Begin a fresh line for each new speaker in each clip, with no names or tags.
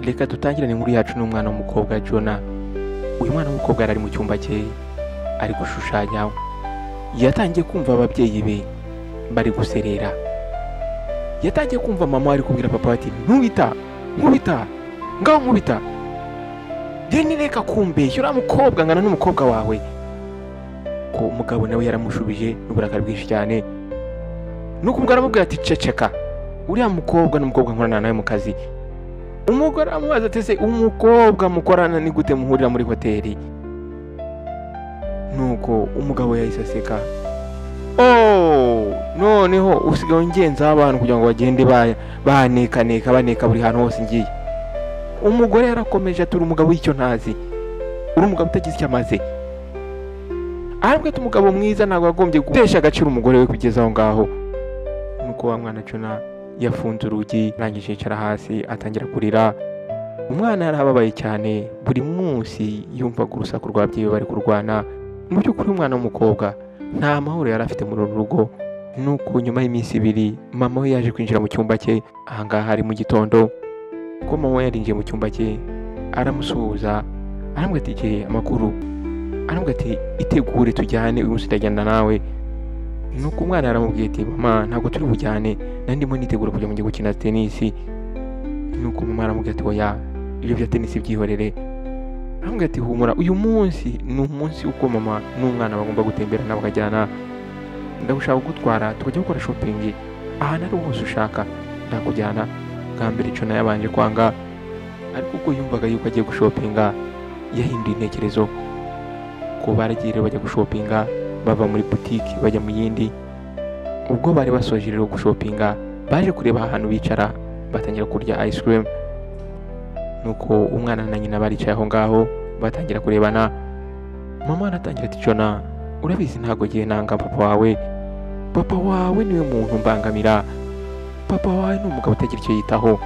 Reka dutangirane inkuru yacu n'umwana w'umukobwa Jona. Uyu mwana w'umukobwa yari ari mu cyumba cye ari gushushanya. Yatangiye kumva ababyeyi be bari guserera. Yatangiye kumva mama ari kubwira papa ati nkubita, nkubita, ngaho nkubita. Deni reka kumbeshya, uriya mukobwa angana n'umukobwa wawe. Ko umugabo nawe yaramushubije n'uburakari bwinshi cyane. Nuko umugabo aramubwira ati ceceka, uriya mukobwa n'umukobwa nkorana nawe mu kazi. Umugore aramubaza ati ese umukobwa mukorana ni gute muhurira muri hoteli? Nuko umugabo yahise aseka. Oh, noneho usigaye ungenzaho abantu kugira ngo bagende banekaneka baneka buri hantu hose ngiye. Umugore yarakomeje ati uri umugabo w'icyo ntazi, uri umugabo utagize icyo amaze. Arabwo ati umugabo mwiza ntabwo yagombye gutesha agaciro umugore we kugeza aho ngaho. Nuko wa mwana Jona yafunze urugi, arangije yicara hasi atangira kurira. Umwana yarababaye cyane, buri munsi yumvaga urusaku rw'ababyeyi be bari kurwana. Mu by'ukuri umwana w'umukobwa nta mahoro yari afite muri uru rugo. Nuko nyuma y'iminsi ibiri mama we yaje kwinjira mu cyumba cye. Aha ngaha ari mu gitondo, ubwo mama we yarinjiye mu cyumba cye aramusuhuza, aramubwira ati igihe amakuru, aramubwira ati itegure tujyane, uyu munsi ndajyana nawe. Nuko umwana aramubwiye ati mama ntabwo turi bujyane, nari ndimo nitegura kujya mu gihe gukina tenisi. Nuko mama aramubwira ati oya, ibyo bya tenisi byihorere. Aramubwira ati humura, uyu munsi ni umunsi uko mama n'umwana bagomba gutemberana bakajyana. Ndagushaka kugutwara tukajya gukora shopping ahantu ari hose ushaka, ndakujyana. Bwa mbere Jona yabanje kwanga, ariko ubwo yumvaga yuko agiye gushopinga yahinduye intekerezo. Ko baragiye rero bajya gushopinga, bava muri butike bajya mu yindi. Ubwo bari basoje rero gushopinga, baje kureba ahantu bicara batangira kurya ice cream. Nuko umwana na nyina baricaye aho ngaho batangira kurebana. Mama aratangira ati Jona, urabizi ntabwo ngiye nanga papa wawe. Papa wawe niwe muntu mbangamira. Papa wawe ni umugabo utagira icyo yitaho.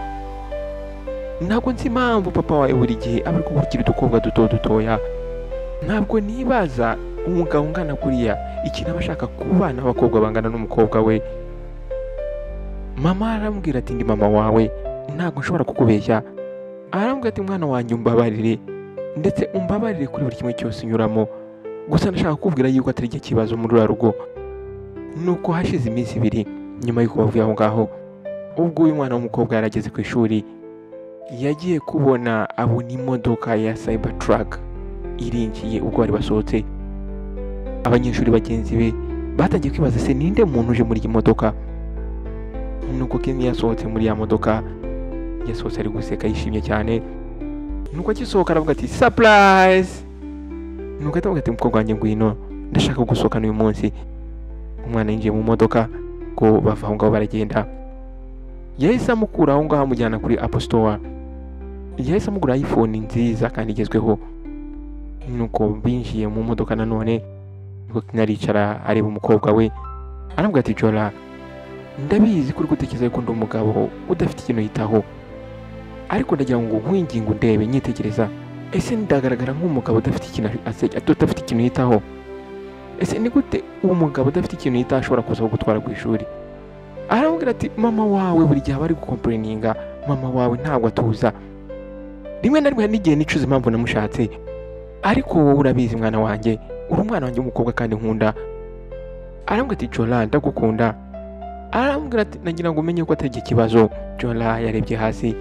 Ntabwo nzi impamvu papa wawe buri gihe aba ari kukurikira udukobwa duto dutoya. Ntabwo nibaza umugabo ungana kuriya ikintu aba ashaka ku bana b'abakobwa bangana n'umukobwa we. Mama aramubwira ati ndi mama wawe, ntabwo nshobora kukubeshya. Aramubwira ati mwana wanjye umbabarire, ndetse umbabarire kuri buri kimwe cyose unyuramo. Gusa ndashaka kukubwira yuko atari cyo kibazo muri uriya rugo. Nuko hashize iminsi ibiri nyuma y'uko bavuye aho ngaho, ubwo uyu mwana w'umukobwa yarageze ku ishuri, yagiye kubona abona imodoka ya Cybertruck irinjiye ubwo bari basohotse. Abanyeshuri bagenzi be batangiye kwibaza se ninde muntu uje muri iyi modoka. Nuko Ken yasohotse muri ya modoka, yasohotse ari guseka yishimye cyane. Nuko akisohoka aravuga ati surprise. Nuko ahita avuga ati mukobwa wanjye ngwino, ndashaka gusohokana uyu munsi. Umwana yinjiye mu modoka, ko bava aho ngaho baragenda. Yahise amukura aho ngaho amujyana kuri Apple Store. Yahise amugura iPhone nziza kandi igezweho. Nuko binjiye mu modoka nanone, nuko Ken aricara areba umukobwa we, aramubwira ati Jora, ndabizi ko uri gutekereza yuko ndi umugabo udafite ikintu yitaho, ariko ndagira ngo nkwinginge undebe nyitegereza. Ese ndagaragara nk'umugabo udafite ikintu udafite ikintu yitaho? Ese ni gute uwo mugabo udafite ikintu yitaho ashobora kuza kugutwara ku ishuri? Aramubwira ati mama wawe buri gihe aba ari gukomplaininga, mama wawe ntabwo atuza. Rimwe na rimwe hari n'igihe nicuza impamvu namushatse, ariko wowe urabizi mwana wanjye, uri umwana wanjye w'umukobwa kandi nkunda. Aramubwira ati Jora ndagukunda. Aramubwira ati nagira ngo umenye ko atari ikibazo. Jora yarebye hasi,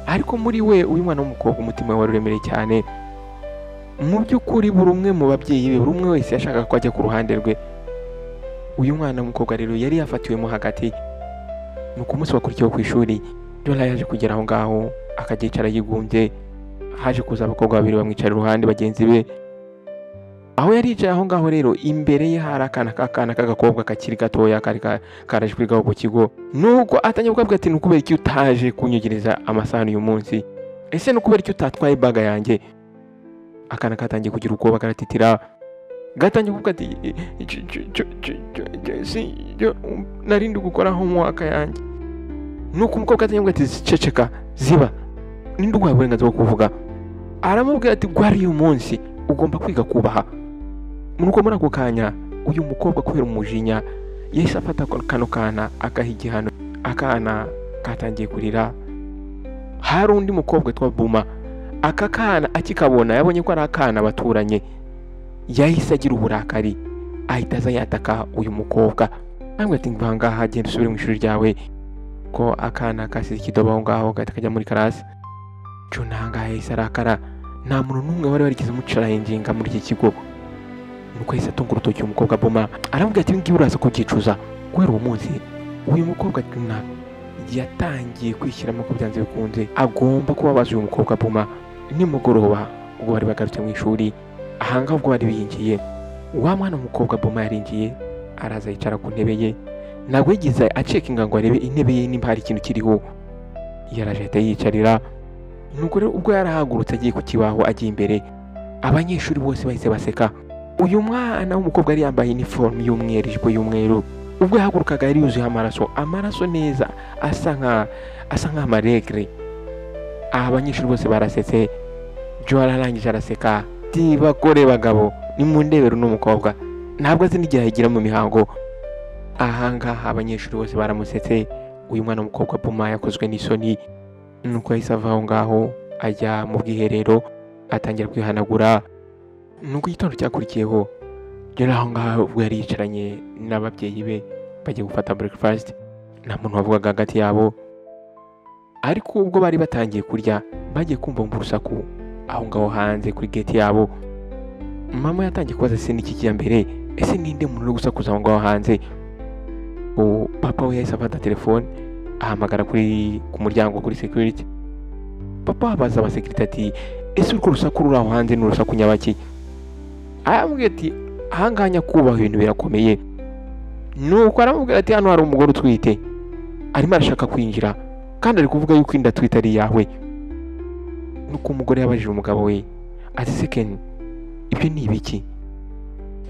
ariko muri we uyu mwana w'umukobwa umutima we wari uremereye cyane. Mu by'ukuri buri umwe mu babyeyi be, buri umwe wese yashakaga ko ajya ku ruhande rwe. Uyu mwana w'umukobwa rero yari yafatiwemo hagati. Nuko umunsi wakurikiyeho ku ishuri, Jora yaje kugera aho ngaho akajya yicara yigunze. Haje kuza abakobwa babiri bamwicara iruhande bagenzi be. Aho yari yicaye aho ngaho rero, imbere ye hari akana k'akana k'agakobwa kakiri gatoya kari karaje kwigaho ku kigo. Nuko atangiye kuvuga ati ni ukubera iki utaje kunyogereza amasahani uyu munsi? Ese ni ukubera iki utatwaye baga yanjye? Akana katangiye kugira ubwoba karatitira, gatangiye kuvuga ati nari ndi gukora homework yanjye. Nuko umukobwa atangiye kuvuga ati ceceka, ziba, ninde uguhaye uburenganzira bwo kuvuga? Aramubwira ati gwari uyu munsi ugomba kwiga kubaha. Nuko muri ako kanya uyu mukobwa kubera umujinya yahise afata kano kana akaha igihano. Akana katangiye kurira. Hari undi mukobwa witwa Buma. Aka kana akikabona yabonye ko ari akana baturanye, yahise agira uburakari, ahita aza yataka uyu mukobwa, aramubwira ati mva ngaha, genda usubire mu ishuri ryawe. Ko akana kasize ikidobo aho ngaho gahita kajya muri class. Jona aha ngaha yahise arakara, nta muntu n'umwe wari warigeze umuchallenginga muri iki kigo. Nuko yahise atunga urutoki umukobwa Boma, aramubwira ati ibi ngibi uraza kubyicuza. Guhera uwo munsi uyu mukobwa Jona yatangiye kwishyiramo ko byanze bikunze agomba kubabaza uyu mukobwa Boma. Nimugoroba ubwo bari bagarutse mu ishuri, ahangaha ubwo bari binjiye, wa mwana w'umukobwa Boma yarinjiye, araza yicara ku ntebe ye. Ntabwo yigeze acheckinga ngo arebe intebe ye nimba hari ikintu kiriho, yaraje ahita yiyicarira. Nuko rero ubwo yarahagurutse agiye ku kibaho agiye imbere, abanyeshuri bose bahise baseka. Uyu mwana w'umukobwa yari yambaye iniforume y'umweru, ijipo y'umweru. Ubwo yahagurukaga yari yuzuye amaraso, amaraso neza asa nka asa nk'amaregre. Aha abanyeshuri bose barasetse. Joe ararangije araseka ati bagore bagabo, nimundebere uno mukobwa, ntabwo azi n'igihe ayigira mu mihango. Ahangaha abanyeshuri bose baramusetse. Uyu mwana w'umukobwa Boma yakozwe n'isoni. Nuko yahise ava aho ngaho ajya mu bwiherero atangira kwihanagura. Nuko igitondo cyakurikiyeho, Joe aho ngaho ubwo yari yicaranye n'ababyeyi be bagiye gufata breakfast, nta muntu wavugaga hagati yabo. Ariko ubwo bari batangiye kurya, bagiye kumva mu urusaku aho ngaho hanze kuri gate yabo. Mama yatangiye kubaza ese niki kijya mbere, ese ninde muntu uri gusakuza aho ngaho hanze? Ubu papa we yahise afata telefone ahamagara kuri ku muryango kuri security. Papa abaza abasekirite ati ese urwo rusaku ruri aho hanze ni urusaku nyabaki? Aramubwira ati ahangaha nyakubahwa ibintu birakomeye. Nuko aramubwira ati hano hari umugore utwite, arimo arashaka kwinjira kandi ari kuvuga yuko inda atwite ari iyawe. Nuko umugore yabajije umugabo we ati se Ken, ibyo ni ibiki?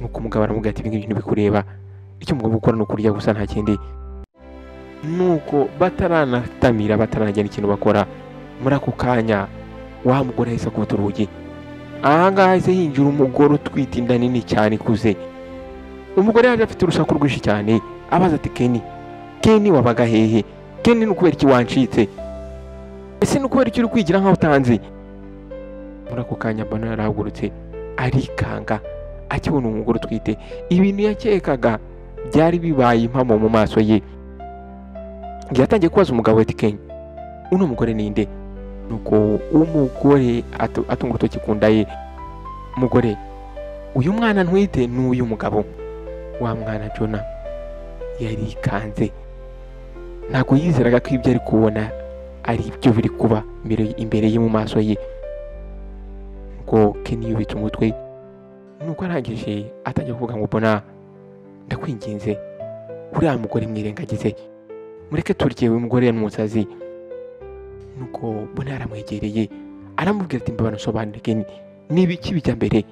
Nuko umugabo aramubwira ati ibi ngibi ntibikureba, icyo mugomba gukora ni ukurya gusa nta kindi. Nuko bataranatamira, bataranagira ikintu bakora, muri ako kanya wa mugore yahise akubita urugi. Ahangaha hahise hinjira umugore utwite inda nini cyane ikuze. Umugore yaje afite urusaku rwinshi cyane, abaza ati Ken, Ken wabaga hehe? Ken ni ukubera iki wancitse? Ese ni ukubera iki uri kwigira nkaho utanzi? Muri ako kanya Bano yarahagurutse arikanga akibona umugore utwite. Ibintu yakekaga byari bibaye impamo mu maso ye. Yatangiye kubaza umugabo ati Ken, uno mugore ninde? Nuko umugore atunga urutoki ku nda ye, mugore uyu mwana ntwite ni uyu mugabo. Wa mwana Jona yarikanze, ntabwo yizeraga ko ibyo ari kubona ari byo biri kuba imbere ye mu maso ye. Nuko Ken yubitse umutwe, nuko arangije atangiye kuvuga ngo mbona ndakwinginze uriya mugore mwirengagize, mureke turye, uyu mugore ni umusazi. Nuko mbona yaramwegereye aramubwira ati mbabana usobanure Ken, ni ibiki bijya mbere?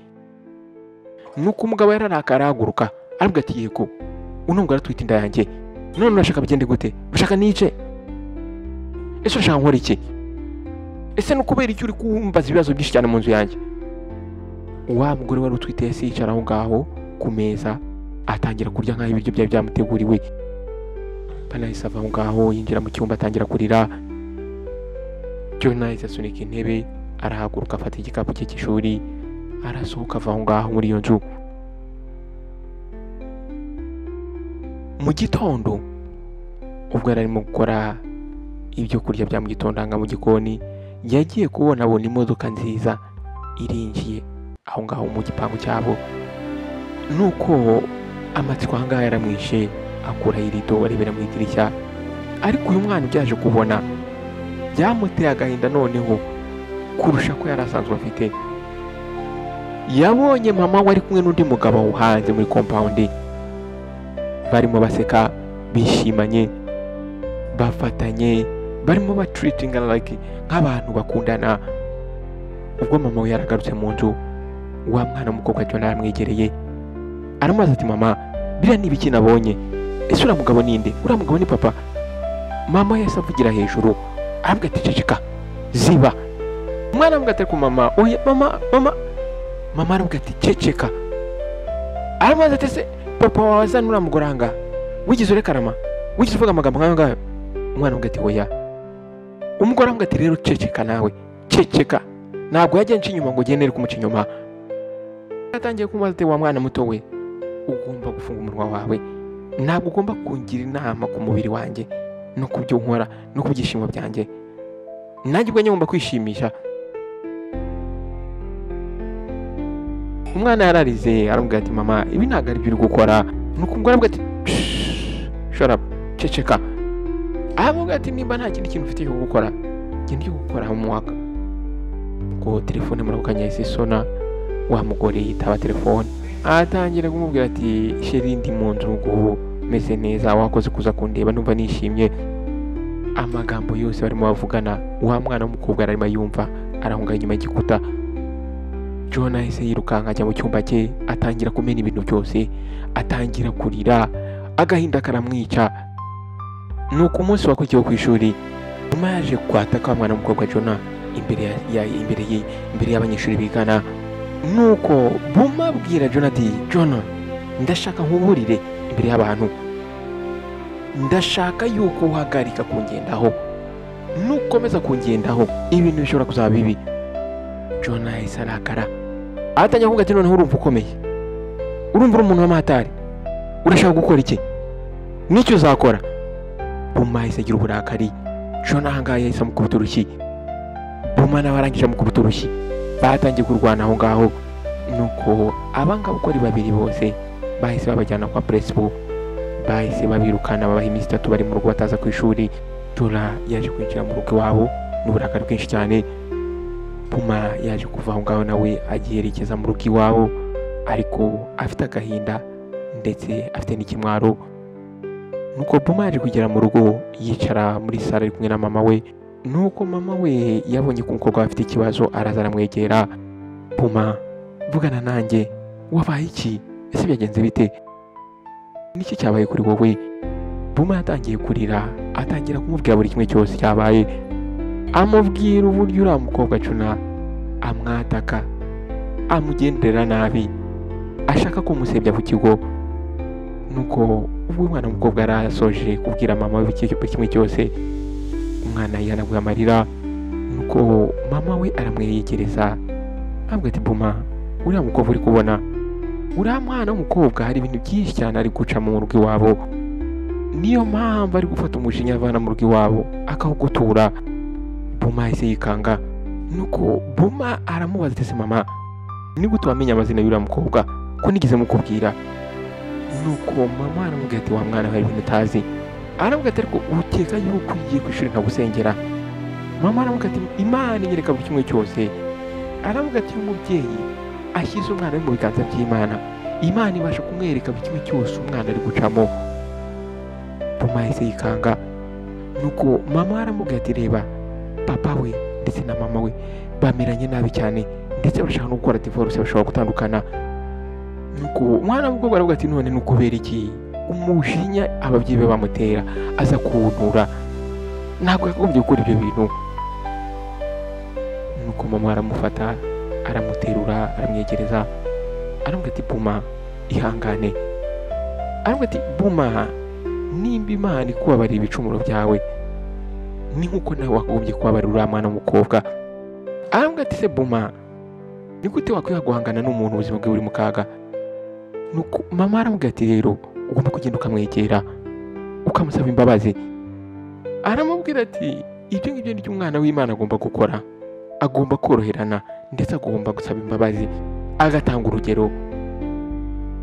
Nuko umugabo yararakara arahaguruka aramubwira ati yego, uno mugore atwite inda yanjye, none urashaka bigende gute? Urashaka nice? Ese urashaka nkora iki? Ese ni ukubera iki uri kumbaza ibibazo byinshi cyane mu nzu yanjye? Wa mugore wari utwite yahise yicara aho ngaho ku meza atangira kurya nk'aho ibiryo byari byamuteguriwe. Pana yahise ava aho ngaho yinjira mu cyumba atangira kurira. Jona yahise asunika intebe arahaguruka afata igikapu cye cy'ishuri arasohoka ava aho ngaho muri iyo nzu. Mu gitondo ubwo yari arimo gukora ibyo kurya bya mu gitondo aha mu gikoni, yagiye kubona abona imodoka nziza irinjiye aho ngaho mu gipangu cyabo. Nuko amatsiko aha ngaha yaramwishe, akuraho irido arebera mu idirishya. Ariko uyu mwana ibyo yaje kubona byamuteye agahinda noneho kurusha ko yari asanzwe afite. Yabonye mama we ari kumwe n'undi mugabo aho hanze muri compound, barimo baseka bishimanye, bafatanye, barimo batreatinga like nk'abantu bakundana. Ubwo mama we yaragarutse mu nzu, wa mwana w'umukobwa Jona yaramwegereye aramubaza ati mama, biriya ni ibiki nabonye? Ese uriya mugabo ni nde? Uriya mugabo ni papa? Mama yahise avugira hejuru aramubwira ati ceceka, ziba. Umwana aramubwira ati ariko mama, oya mama, mama. Mama aramubwira ati ceceka. Aramubaza ati ese papa wawe azana uriya mugore aha ngaha, wigeze urekarama? Wigeze uvuga amagambo nk'ayo ngayo? Umwana aramubwira ati oya. Umugore aramubwira ati rero ceceka nawe, ceceka, ntabwo yajya nca inyuma ngo ugendere kumuca inyuma. Atangiye kumubaza ati wa mwana muto we, ugomba gufunga umunwa wawe, ntabwo ugomba kungira inama ku mubiri wanjye no ku byo nkora no ku byishimo byanjye, nanjye ubwo ngomba kwishimisha. Umwana yararize aramubwira ati mama, ibi ntabwo ari byo uri gukora. Nuko umugore aramubwira ati shut up, ceceka. Aramubwira ati nimba nta kindi kintu ufite cyo gukora, genda ujye gukora homework. Ubwo telefone muri ako kanya yahise isona, wa mugore yitaba telefone, atangira kumubwira ati sheri ndi mu nzu ngubu meze neza, wakoze kuza kundeba, numva nishimye. Amagambo yose barimo bavugana, wa mwana w'umukobwa arimo yumva, arahunga inyuma y'igikuta. John ahise yirukanka ajya mu cyumba cye, atangira kumena ibintu byose, atangira kurira, agahinda karamwica. Nuko umunsi wakurikiyeho ku ishuri, nyuma yaje kwataka wa mwana w'umukobwa Jonah imbere imbere y'abanyeshuri bigana. Nuko Buma abwira John ati John, ndashaka nkuburire imbere y'abantu, ndashaka yuko uhagarika kungendaho, nukomeza kungendaho ibintu bishobora kuzaba bibi. John ahise arakara, atangira kuvuga ati noneho urumva ukomeye, urumva uri umuntu w'amahatari, urashaka gukora iki, nicyo uzakora. Buma ahise agira uburakari, John ahangaha yahise amukubita urushyi, Buma nawe arangije amukubita urushyi, batangiye kurwana aho ngaho. Nuko abangaba uko ari babiri bose bahise babajyana kwa principal, bahise babirukana, babaha iminsi 3 bari mu rugo bataza ku ishuri. Dora yaje kwinjira mu rugo iwabo n'uburakari bwinshi cyane. Buma yaje kuva aho ngaho nawe agiyerekeza mu rugo iwabo, ariko afite agahinda ndetse afite n'ikimwaro. Nuko Buma yaje kugera mu rugo, yicara muri sale ari kumwe na mama we. Nuko mama we yabonye ko umukobwa we afite ikibazo, araza aramwegera. Buma, vugana nanjye, wabaye iki? Ese byagenze bite? Niki cyabaye kuri wowe? Buma yatangiye kurira, atangira kumubwira buri kimwe cyose cyabaye, amubwira uburyo uriya mukobwa Juna amwataka, amugendera nabi, ashaka kumusebya ku kigo. Nuko ubwo umwana w'umukobwa yarasoje kubwira mama we buri kimwe cyose, umwana yihanaguye amarira. Nuko mama we aramwegereza, amubwira ati Buma, uriya mukobwa uri kubona, uriya mwana w'umukobwa hari ibintu byinshi cyane ari guca mu rugo iwabo, niyo mpamvu ari gufata umujinya avana mu rugo iwabo akawugutura. Buma yahise yikanga. Nuko Buma aramubaza ati mama, ni gute wamenya amazina y'uriya mukobwa ko nigeze mukubwira? Nuko mama aramubwira ati wa mwana hari ibintu utazi. Aramubwira ati ariko ukeka yuko ugiye ku ishuri nkagusengera? Mama aramubwira ati Imana inyereka buri kimwe cyose. Aramubwira ati umubyeyi ashyize umwana we mu biganza by'Imana, Imana ibasha kumwereka buri kimwe cyose umwana ari gucamo. Buma yahise yikanga. Nuko mama aramubwira ati reba, papa we ndetse na mama we bameranye nabi cyane, ndetse bashaka no gukora divorce, bashobora gutandukana. Nuko umwana w'umukobwa aravuga ati none nukubera iki umujinya ababyeyi be bamutera aza kuntura, ntabwo yakagombye gukora ibyo bintu. Nuko mama aramufata, aramuterura, aramwegereza, aramubwira ati Buma, ihangane. Aramubwira ati Buma, nimba Imana ikubabarira ibicumuro byawe, ni nkuko nawe wakagombye kubabarira uriya mwana w'umukobwa. Aramubwira ati se Buma, ni gute wakwiha guhangana n'umuntu ubuzima bwe buri mu kaga? Nuko mama aramubwira ati rero ugomba kugenda ukamwegera ukamusaba imbabazi. Aramubwira ati ibyo ngibyo ni byo umwana w'Imana agomba gukora, agomba koroherana ndetse agomba gusaba imbabazi, agatanga urugero.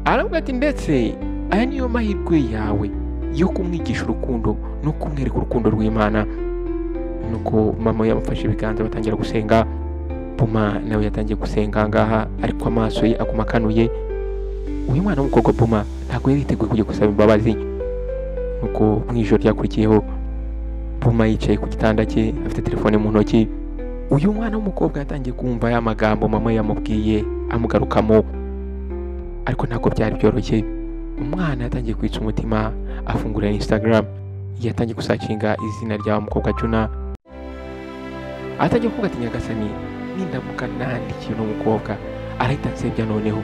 Aramubwira ati ndetse aya niyo mahirwe yawe yo kumwigisha urukundo no kumwereka urukundo rw'Imana. Nuko mama yamufashe ibiganza batangira gusenga. Buma nawe yatangiye gusenga ngaha, ariko amaso ye aguma akanuye. Uyu mwana w'umukobwa Buma ntabwo yari yiteguye kujya gusaba imbabazi. Nuko mu ijoro ryakurikiyeho, Buma yicaye ku gitanda cye afite telefone mu ntoki. Uyu mwana w'umukobwa yatangiye kumva ya magambo mama yamubwiye amugarukamo, ariko ntabwo byari byoroshye. Umwana yatangiye kwitsa umutima, afungura Instagram, yatangiye gusacinga izina rya mukobwa Juna. Atangiye kuvuga ati Nyagasani, nindamuka nandikiye uno mukobwa arahita ansebya noneho.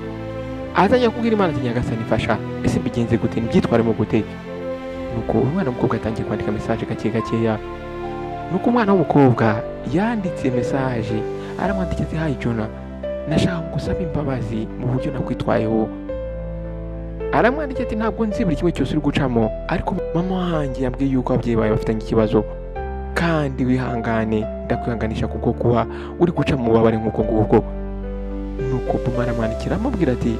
Atangiye kubwira Imana ati Nyagasani fasha, ese mbigenze gute, mbyitwaremo gute? Nuko umwana w'umukobwa yatangiye kwandika message gake gakeya. Nuko umwana w'umukobwa yanditse message, aramwandikira ati: "Hi Jona, nashaka gusaba imbabazi mu buryo nakwitwayeho." Aramwandikira ati: "Ntabwo nzi buri kimwe cyose uri gucamo, ariko mama wanjye yambwiye yuko ababyeyi bawe bafitanye ikibazo, kandi wihangane, ndakwihanganisha kubwo kuba uri guca mu bubabare nk'ubwo ngubwo." Nuko Buma aramwandikira amubwira ati: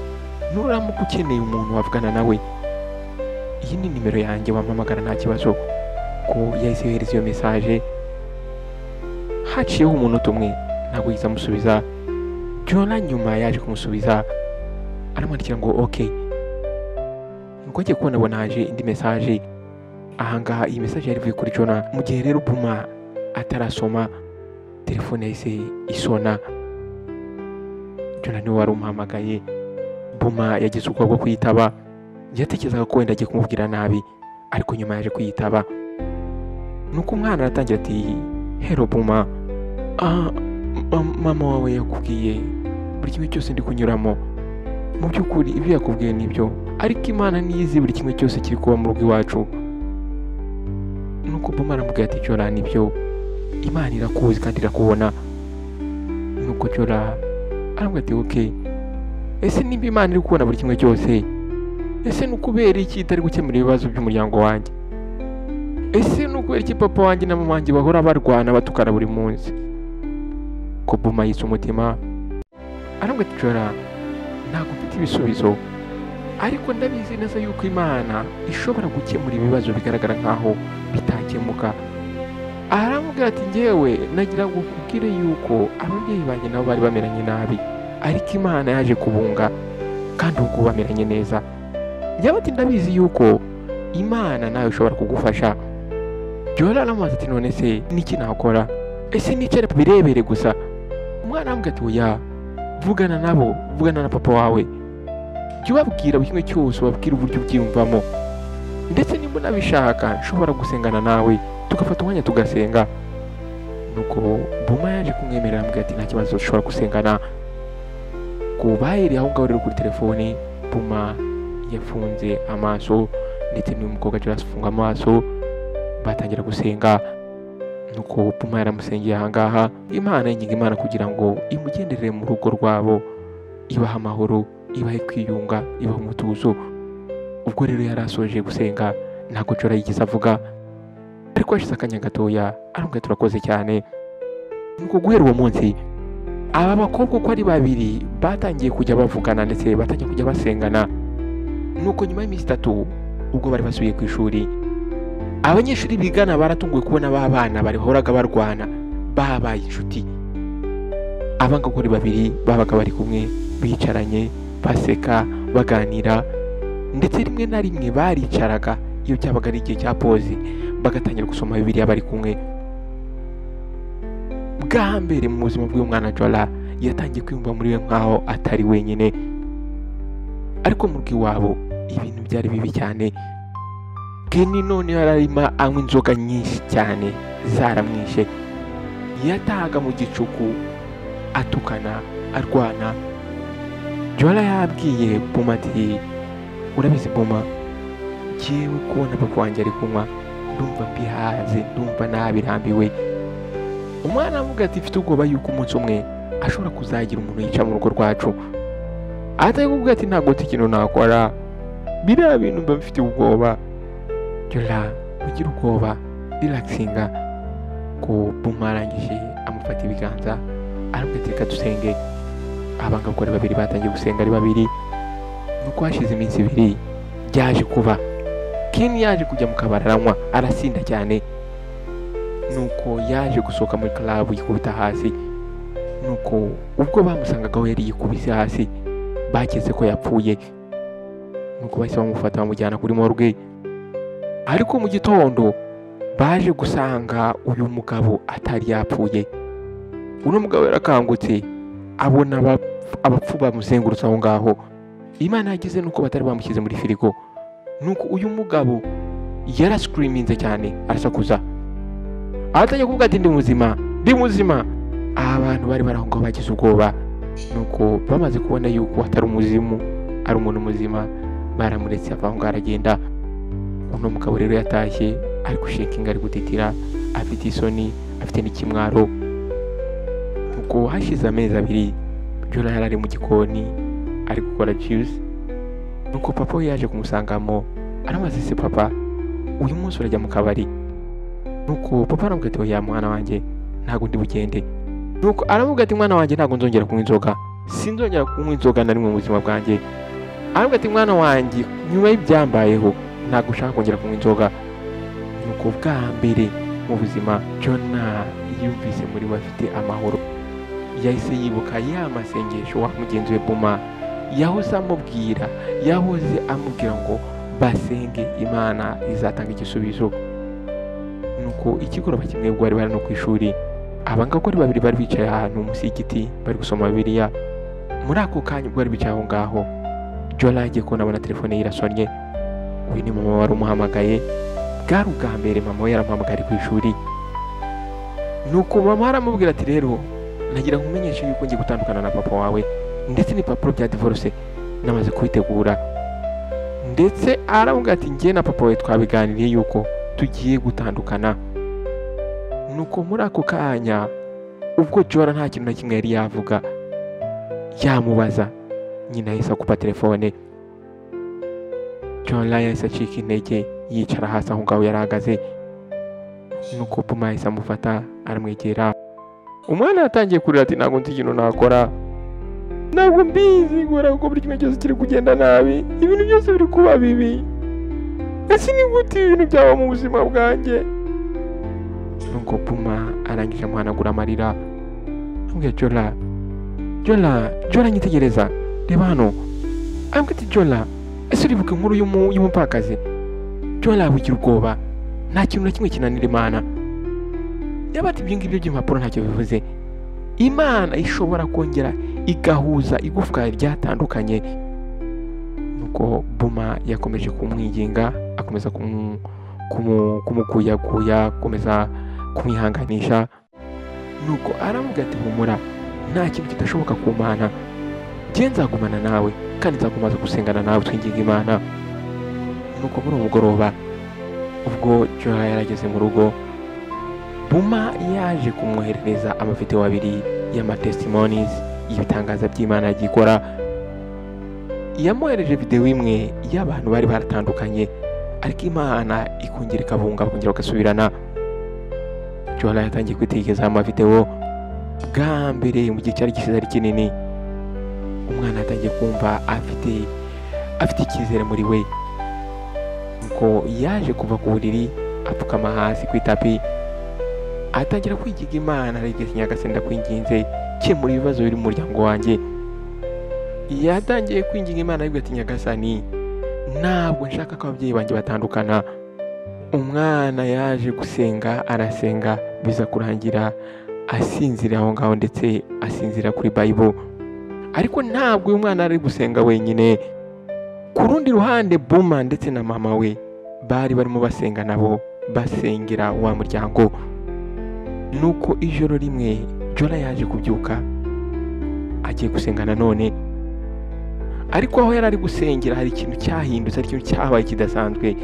"Nuramuka ukeneye umuntu wavugana nawe, iyi ni nimero yanjye, wampamagara nta kibazo." Ko yahise yohereza iyo message, haciyeho umunota umwe ntabwo yahise amusubiza. Jona nyuma yaje kumusubiza, aramwandikira ngo ok. Nuko agiye kubona abona haje indi message. Ahangaha iyi message yari ivuye kuri Jona. Mu gihe rero Buma atarasoma, telefone yahise isona. Jona niwe wari umuhamagaye. Buma yagize ubwoba bwo kuyitaba, yatekerezaga ko wenda agiye kumubwira nabi, ariko nyuma yaje kuyitaba. Nuko umwana aratangira ati: "Hello Buma, mama wawe yakubwiye buri kimwe cyose ndi kunyuramo. Mu by'ukuri ibyo yakubwiye nibyo, ariko Imana niyo izi buri kimwe cyose kiri kuba mu rugo iwacu." Nuko Buma aramubwira ati: "Jora, nibyo, Imana irakuzi kandi irakubona." Nuko Jora aramubwira ati: "Ok, ese nimba Imana iri kubona buri kimwe cyose, ese ni ukubera iki itari gukemura ibibazo by'umuryango wanjye? Ese ni ukubera iki papa wanjye na mama wanjye bahora barwana batukana buri munsi?" Ko Buma yitse umutima, aramubwira ati: "Jora, ntabwo mfite ibisubizo, ariko ndabizi neza yuko Imana ishobora gukemura ibibazo bigaragara nkaho bitakemuka." Aramubwira ati: "Njyewe nagira ngo nkubwire yuko ababyeyi banjye nabo bari bameranye nabi, ariko Imana yaje kubunga kandi ubu bameranye neza. Njyewe ati ndabizi yuko Imana nawe ishobora kugufasha." Jora aramubaza ati: "None se niki nakora? Ese nicare birebere gusa?" Umwana aramubwira ati: "Oya, vugana nabo, vugana na papa wawe, jya ubabwira buri kimwe cyose, ubabwire uburyo ubyiyumvamo, ndetse nimba unabishaka nshobora gusengana nawe, tugafata umwanya tugasenga." Nuko Buma yaje kumwemerera, aramubwira ati: "Nta kibazo, dushobora gusengana." Ku bahereye aho ngaho rero kuri telefone, Buma yafunze amaso ndetse n'uyu mukobwa Jora afunga amaso, batangira gusenga. Nuko Buma yaramusengeye ahangaha, Imana yinginga Imana kugira ngo imugenderere mu rugo rwabo, ibahe amahoro, ibahe kwiyunga, ibahe umutuzo. Ubwo rero yari asoje gusenga, ntabwo Jora yigeze avuga, ariko hashize akanya gatoya aramubwira: "Turakoze cyane." Nuko guhera uwo munsi aba bakobwa uko ari babiri batangiye kujya bavugana ndetse batangiye kujya basengana. Nuko nyuma y'iminsi 3 ubwo bari basubiye ku ishuri, abanyeshuri bigana baratunguwe kubona ba bana bahoraga barwana babaye inshuti. Abanga uko ari babiri babaga bari kumwe, bicaranye, baseka, baganira, ndetse rimwe na rimwe baricaraga iyo cyabaga ari igihe cya pause bagatangira gusoma Bibiliya bari kumwe. Bwa mbere mu buzima bw'uyu mwana Jora yatangiye kwiyumva muri we nkaho atari wenyine, ariko mu rugo iwabo ibintu byari bibi cyane. Kenny none yararima anywa inzoga nyinshi cyane zaramwishe, yatahaga mu gicuku atukana, arwana. Jora yabwiye Buma ati: "Urabizi Buma, njyewe kubona papa wanjye ari kunywa ndumva mbihaze, ndumva nabirambiwe." Umwana avuga ati: "Mfite ubwoba yuko umunsi umwe ashobora kuzagira umuntu yica mu rugo rwacu." Atari kuvuga ati: "Ntabwo nzi ikintu nakora, biriya bintu mba mfite ubwoba." Jora, ugira ubwoba, relaxinga. Ko Buma arangije amufata ibiganza, aramubwira ati: "Reka dusenge." Abangaba uko ari babiri batangiye gusenga ari babiri. Nuko hashize iminsi 2 byaje kuba Ken yaje kujya mu kabari aranywa, arasinda cyane. Nuko yaje gusohoka muri club yikubita hasi. Nuko ubwo bamusangagaho yari yikubise hasi, baketse ko yapfuye. Nuko bahise bamufata bamujyana kuri morgue. Ariko mu gitondo baje gusanga uyu mugabo atari yapfuye. Uno mugabo yarakangutse abona abapfu bamuzengurutse aho ngaho. Imana yagize nuko batari bamushyize muri firigo. Nuko uyu mugabo yarascreaminze cyane, arasakuza, atangiye kuvuga ati: "Ndi muzima, ndi muzima." Abantu bari bari aho ngaho bagize ubwoba. Nuko bamaze kubona yuko atari umuzimu, ari umuntu muzima, baramuretse ava aho ngaho aragenda. Uno mugabo rero yatashye ari gushekinga, ari gutitira, afite isoni, afite n'ikimwaro. Nuko hashize amezi 2 Jora yari ari mu gikoni ari gukora juice. Nuko papa we yaje kumusangamo, aramubaza se papa uyu munsi urajya mu kabari? Nuko papa aramubwira ati oya mwana wanjye ntabwo ndi bugende. Nuko aramubwira ati mwana wanjye ntabwo nzongera kunywa inzoga, sinzongera kunywa inzoga na rimwe mu buzima bwanjye. Aramubwira ati mwana wanjye nyuma y'ibyambayeho ntabwo ushaka kongera kunywa inzoga. Nuko bwa mbere mu buzima Jona yumvise muri we afite amahoro. Yahise yibuka ya masengesho wa mugenzi we Buma yahoze amubwira, yahoze amubwira ngo basenge Imana izatanga igisubizo. Nuko ikigoroba kimwe ubwo bari bari no ku ishuri, abangaba ari babiri bari bicaye ahantu munsi y'igiti bari gusoma Bibiliya. Muri ako kanya ubwo bari bicaye aho ngaho, Jora yagiye kubona abona telefone ye irasonnye. Uyu ni mama wari umuhamagaye. Bwari ubwa mbere mama we yaramuhamagaye ari ku ishuri. Nuko mama aramubwira ati rero nagira nkumenyeshe yuko ngiye gutandukana na papa wawe, ndetse n'ibipapuro bya divorce namaze kubitegura. Ndetse aramubwira ati njye na papa wawe twabiganiriye yuko tugiye gutandukana. Nuko muri ako kanya ubwo Jora nta kintu na kimwe yari yavuga yamubaza, nyina yahise akupa telefone. Jora yahise acika intege yicara hasi aho ngaho yarahagaze. Nuko Puma yahise amufata aramwegera. Umwana yatangiye kurira ati ntabwo nzi ikintu nakora, ntabwo mbizi kubera ko buri kimwe cyose kiri kugenda nabi, ibintu byose biri kuba bibi, ese ni gute ibintu byaba mu buzima bwanjye? Nuko Puma arangije amuhanagura amarira, amubwira Jora, Jora, Jora nyitegereza, reba hano. Amubwira ati Jora, ese uribuka inkuru y'umupfakazi? Jora wigira ubwoba, nta kintu na kimwe kinanira Imana. Yaba ati ibyo ngibyo by'impapuro ntacyo bivuze, Imana ishobora kongera igahuza igufwa ryatandukanye. Nuko Buma yakomeje kumwinginga, akomeza kumukuyakuya, akomeza kumwihanganisha. Nuko aramubwira ati humura, nta kintu kidashoboka ku Mana, njye nzagumana nawe kandi nzakomeza gusengana nawe twinginga Imana. Nuko muri uwo mugoroba ubwo Jora yarageze mu rugo, Buma yaje kumwoherereza amavideo 2 y'amatestimonies y'ibitangaza by'Imana yagikora. Yamwohereje video imwe y'abantu bari baratandukanye ariko Imana ikongera ikabunga bakongera bagasubirana. Jora yatangiye kwitegereza amavideo bwa mbere mu gihe cyari gishize ari kinini. Umwana yatangiye kumva afite icyizere muri we. Nuko yaje kuva ku buriri apfukama hasi ku itapi, atangira kwigiga Imana, aribwira ati Nyagasani ndakwinginze kemura ibibazo biri mu muryango wanjye. Yatangiye kwinginga Imana aribwira ati Nyagasani ntabwo nshaka ko ababyeyi banjye batandukana. Umwana yaje gusenga arasenga, biza kurangira asinzira aho ngaho, ndetse asinzira kuri Bible. Ariko ntabwo uyu mwana ari gusenga wenyine. Ku rundi ruhande Buma ndetse na mama we bari barimo basenga nabo, basengera wa muryango. Nuko ijoro rimwe Jora yaje kubyuka agiye gusenga nanone, ariko aho yari ari gusengera hari ikintu cyahindutse, hari ikintu cyabaye kidasanzwe.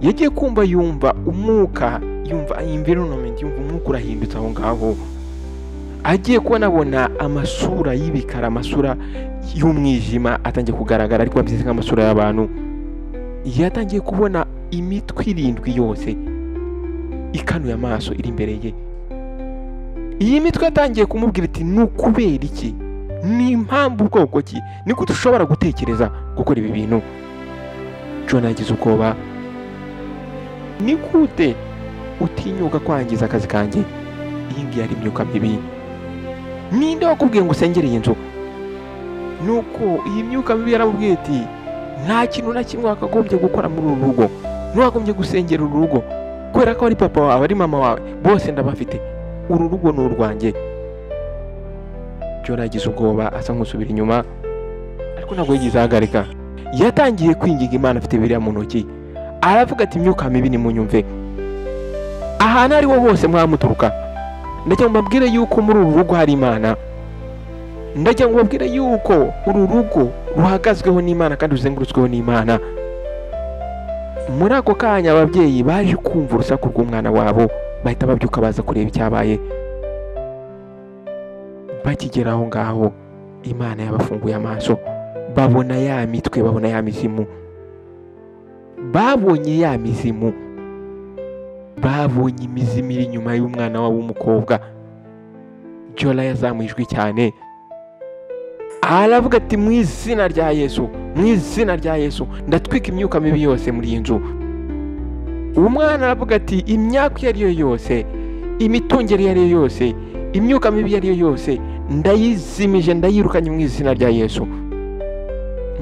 Yagiye kumva yumva umwuka, yumva environment, yumva umwuka urahindutse aho ngaho. Agiye kubona abona amasura y'ibikara, amasura y'umwijima atangiye kugaragara, ariko ameze nk'amasura y'abantu. Yatangiye kubona imitwe 7 yose ikanuye amaso iri imbere ye. Iyi mitwe yatangiye kumubwira iti ni ukubera iki? Ni impamvu ubwoko ki? Ni gute ushobora gutekereza gukora ibi bintu? Jona yagize ubwoba. Ni gute utinyuka kwangiza akazi kanjye? Iyi ngiyi ari imyuka mibi. Ninde wakubwiye ngo usengere iyi nzu? Nuko iyi myuka mibi yaramubwiye ati nta kintu na kimwe wakagombye gukora muri uru rugo, ntiwagombye gusengera uru rugo kubera ko ari papa wawe, ari mama wawe, bose ndabafite, uru rugo ni urwanjye. Jora yagize ubwoba asa nk'usubira inyuma, ariko ntabwo yigeze ahagarika. Yatangiye kwinginga Imana afite Bibiliya mu ntoki, aravuga ati imyuka mibi nimunyumve, ahantu ariho hose mwamuturuka, ndagira ngo mbabwire yuko muri uru rugo hari Imana, ndagira ngo mbabwire yuko uru rugo ruhagazweho n'Imana kandi ruzengurutsweho n'Imana. Muri ako kanya ababyeyi baje kumva urusaku rw'umwana wabo, bahita babyuka baza kureba icyabaye. Bakigera aho ngaho Imana yabafunguye amaso, babona ya mitwe, babona ya mizimu, babonye ya mizimu, babonye imizimu iri inyuma y'umwana wabo w'umukobwa. Jola yazamuye ijwi cyane aravuga ati mu izina rya Yesu, mu izina rya Yesu ndatwika imyuka mibi yose muri iyi nzu. Umwana aravuga ati imyaka iyo ari yo yose, imitungere iyo ari yo yose, imyuka mibi iyo ari yo yose ndayizimije, ndayirukanye mu izina rya Yesu.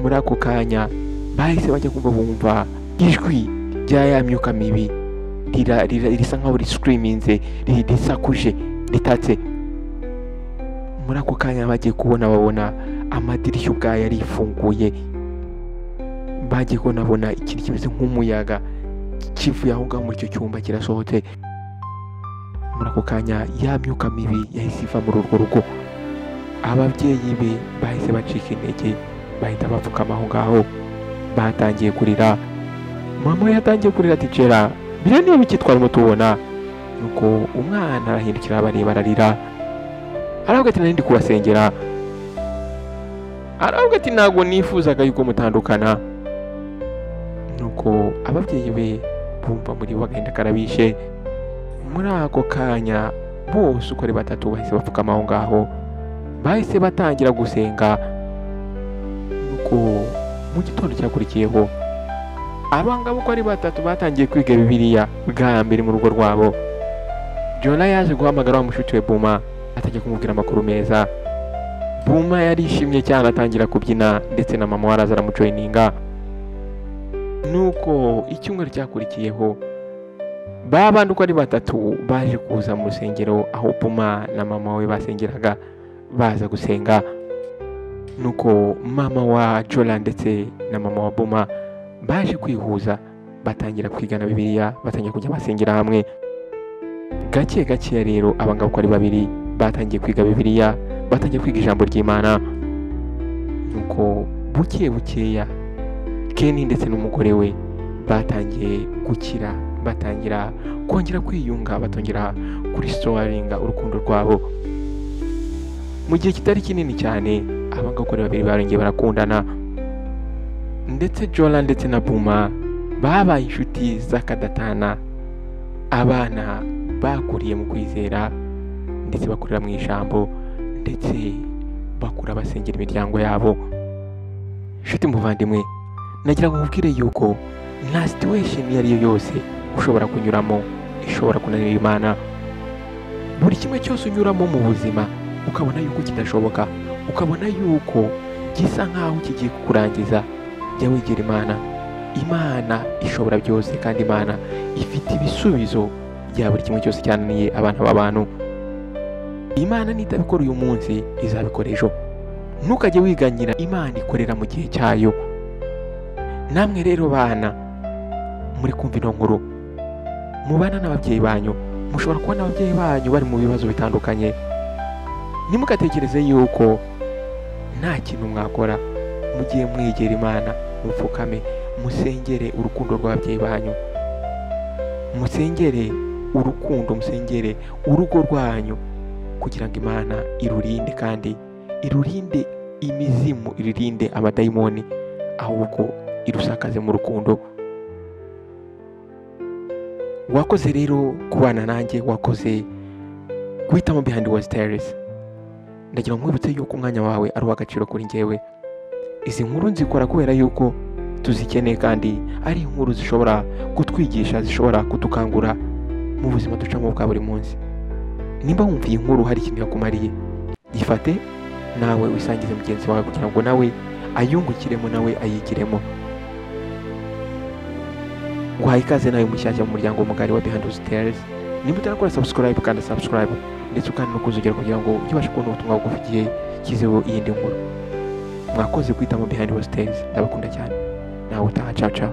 Muri ako kanya bahise bajya kumva bumva ijwi rya ya myuka mibi risa nkaho riscreaminze, risakuje, ritatse. Muri ako kanya bagiye kubona babona amadirishya ubwayo arifunguye, bagiye kubona babona ikintu kimeze nk'umuyaga kivuye aho ngaho muri icyo cyumba kirasohotse. Muri ako kanya ya myuka mibi yahise iva muri urwo rugo. Ababyeyi be bahise bacika intege, bahita bapfukama aho ngaho, batangiye kurira. Mama yatangiye kurira ati Jera, biriya niba iki twarimo tubona? Nuko umwana arahindukira abareba ararira, aravuga ati nari ndi kubasengera, aravuga ati ntabwo nifuzaga yuko mutandukana. Nuko ababyeyi be bumva muri bo agahinda karabishe. Muri ako kanya bose uko ari batatu bahise bapfukama aho ngaho, bahise batangira gusenga. Nuko mu gitondo cyakurikiyeho abangabo uko ari batatu batangiye kwiga Bibiliya bwa mbere mu rugo rwabo. Jola yaje guhamagara wa mushuti we Buma, atangiye kumubwira amakuru meza. Buma yarishimye cyane atangira kubyina, ndetse na mama we araza aramujoyininga. Nuko icyumweru cyakurikiyeho babandi uko ari batatu baje kuza mu rusengero aho Buma na mama we basengeraga, baza gusenga. Nuko mama wa Jola ndetse na mama wa Buma baje kwihuza, batangira kwigana Bibiliya, batangira kujya basengera hamwe. Gake gake rero abangabo uko ari babiri batangiye kwiga Bibiliya, batangiye kwiga ijambo ry'Imana. Nuko buke bukeya Kenny ndetse n'umugore we batangiye gukira, batangira kongera kwiyunga, batongera kuristoringa urukundo rwabo. Mu gihe kitari kinini cyane abangabo uko ari babiri barongeye barakundana, ndetse Jola ndetse na Buma babaye inshuti z'akadatana. Abana bakuriye mu kwizera ndetse bakurira mu ijambo, ndetse bakura basengera imiryango yabo. Inshuti muvandimwe, nagira ngo nkubwire yuko nta situation iyo ari yo yose ushobora kunyuramo ishobora kunanira Imana. Buri kimwe cyose unyuramo mu buzima ukabona yuko kidashoboka, ukabona yuko gisa nkaho kigiye kukurangiza, jya wegera Imana. Imana ishobora byose, kandi Imana ifite ibisubizo bya buri kimwe cyose cyananiye abana b'abantu. Imana nitabikora uyu munsi izabikora ejo. Ntukajye wiganyira, Imana ikorera mu gihe cyayo. Namwe rero bana muri kumva ino nkuru, mubana n'ababyeyi banyu, mushobora kubona ababyeyi banyu bari mu bibazo bitandukanye. Ntimugatekereze yuko nta kintu mwakora. Mugiye mwegera Imana, mupfukame, musengere urukundo rw'ababyeyi banyu, musengere urukundo, musengere urugo rwanyu, kugira ngo Imana irurinde, kandi irurinde imizimu, irurinde abadayimoni, ahubwo irusakaze mu rukundo. Wakoze rero kubana nanjye, wakoze guhitamo Behind the Stories. Ndagira ngo nkwibutse yuko umwanya wawe ari uw'agaciro kuri njyewe. Izi nkuru nzikora kubera yuko tuzikeneye, kandi ari inkuru zishobora kutwigisha, zishobora kudukangura mu buzima ducamo bwa buri munsi. Nimba wumva iyi nkuru hari ikintu yakumariye, gifate nawe wisangize mugenzi wawe kugira ngo nawe ayungukiremo, nawe ayigiremo. Nguhaye ikaze nawe mushyashya mu muryango mugari wa Behind the Stories. Nimba utarakora subscribe, kanda subscribe, ndetse ukanda no kuzogera kugira ngo ujye ubasha kubona ubutumwa bugufi igihe nshyizeho iyindi nkuru. Mwakoze guhitamo Behind the Stories, ndabakunda cyane. Nawe utaha, ciao ciao.